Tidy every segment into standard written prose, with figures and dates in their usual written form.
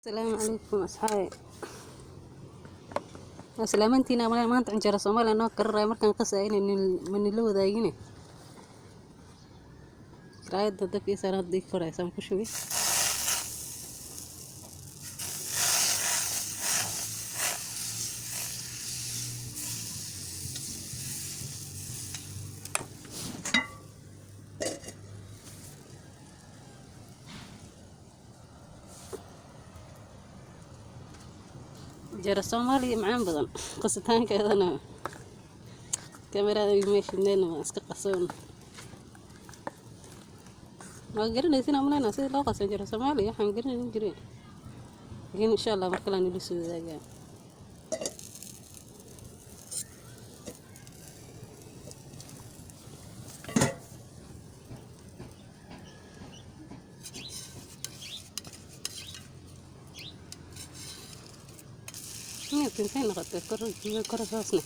Asalaamu calaykum asxaabi. Waa salaamantiina. Maanta canjeero Soomaaliya noo kararaya. Markaan qasaya manila wadaagine. Karaayada dabka ii saaran hadda ii koraysaan ku shubi. Canjeero Soomaaliya macaan badan, qasitaankeedana kamerada meesha waan iska qasoon. Waa garanaysin amaleynaa sida loo qaso canjeero Soomaaliya. Waxaan garanaynin jiray, laakiin insha Allah mar kale aan ila soo wadaagaa. Intay noqotay kor kor saasne.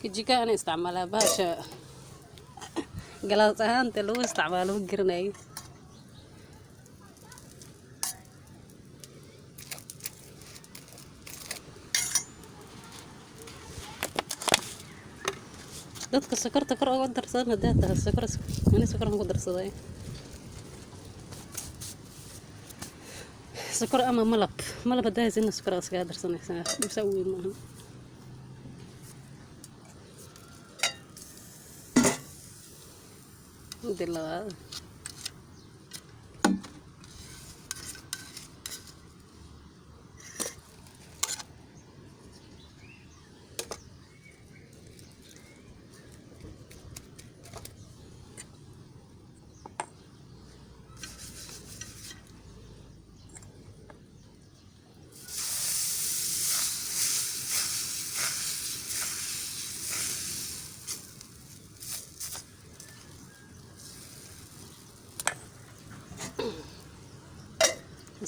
Kijika ana isticmaalaa, bahasha galaas ahaanta lagu isticmaalo ma garanayo. Dadka sokorta kor uga darsadan haddaa tahay sokor, ani sokoran ku darsaday, sokor ama malab. Malab haddaa haysanna sokor iskaga darsanaysaa, dhibsaa u weyn maahan. Midda labaad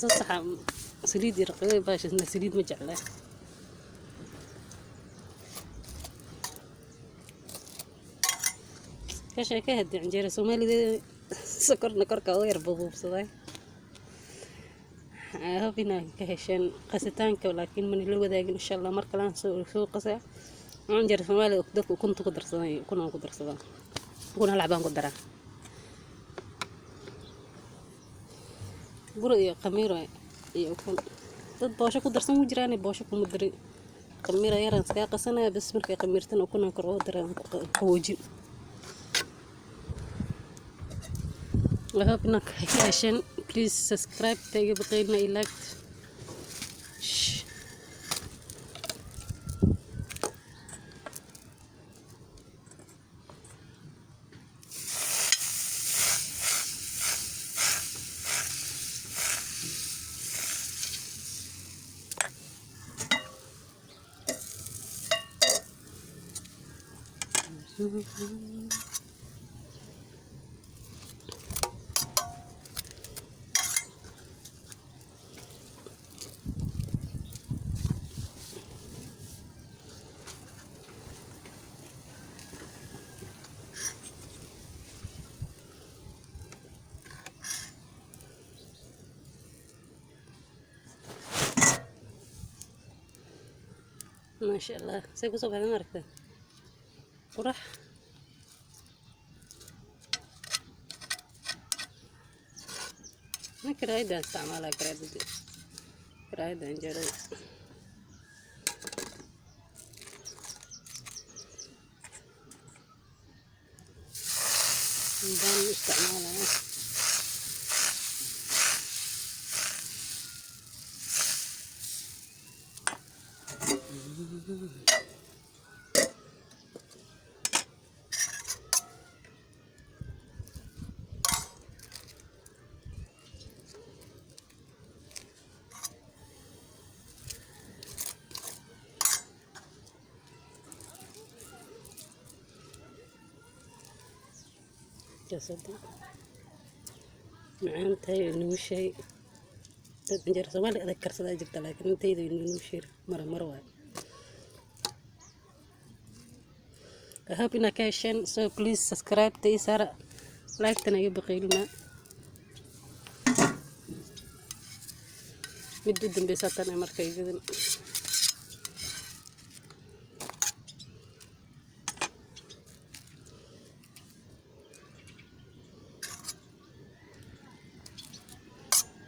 saxa saliid yar qabay, baashasna saliid ma jecla. Ka sheekay haddii canjeera Soomaalida sokorna korka uga yar bubuubsaday. I hope inaad ka hesheen qasitaanka, laakiin mana la wadaagin. Insha Allah mar kale aan soo qasaa canjeera Soomaaliya. Dadka ukunta ku darsaday, ukun aan ku darsadaa, ukun hal xabaan ku daraa, bur iyo khamiiro iyo ukun. Dad boosho ku darsan wuu jiraan, boosho kuma darin, khamiira yaraan iskaga qasanaya bas. Markay khamiirtana ukunaan kor uga daraa, qaboojin. I hope inaad ka hesheen. Please subscribe taiga baqayna iyo like. Shh. Maasha Allah, say kusoo baxday, ma aragtaa qurax. Ma karaayada isticmaalaa, karaayada canjeerada. Baan u isticmaalaya. Jasada. Macaan tahay, way nugushahay. Dad canjeero Soomaali adag karsadaa jirta, laakiin intayda way nugushahay, mara mara waay. I hope inaad ka hesheen, so please subscribe ta ii saara, like-tana iga baqiilina. Mid u dambeysa tan ee marka igadan.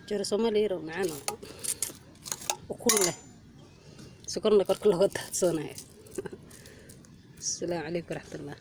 Canjeero Soomaali yar oo macaan oo ukun leh, sokorna korka looga daadsanayo. Asalaamu calaykum waraxmatullah.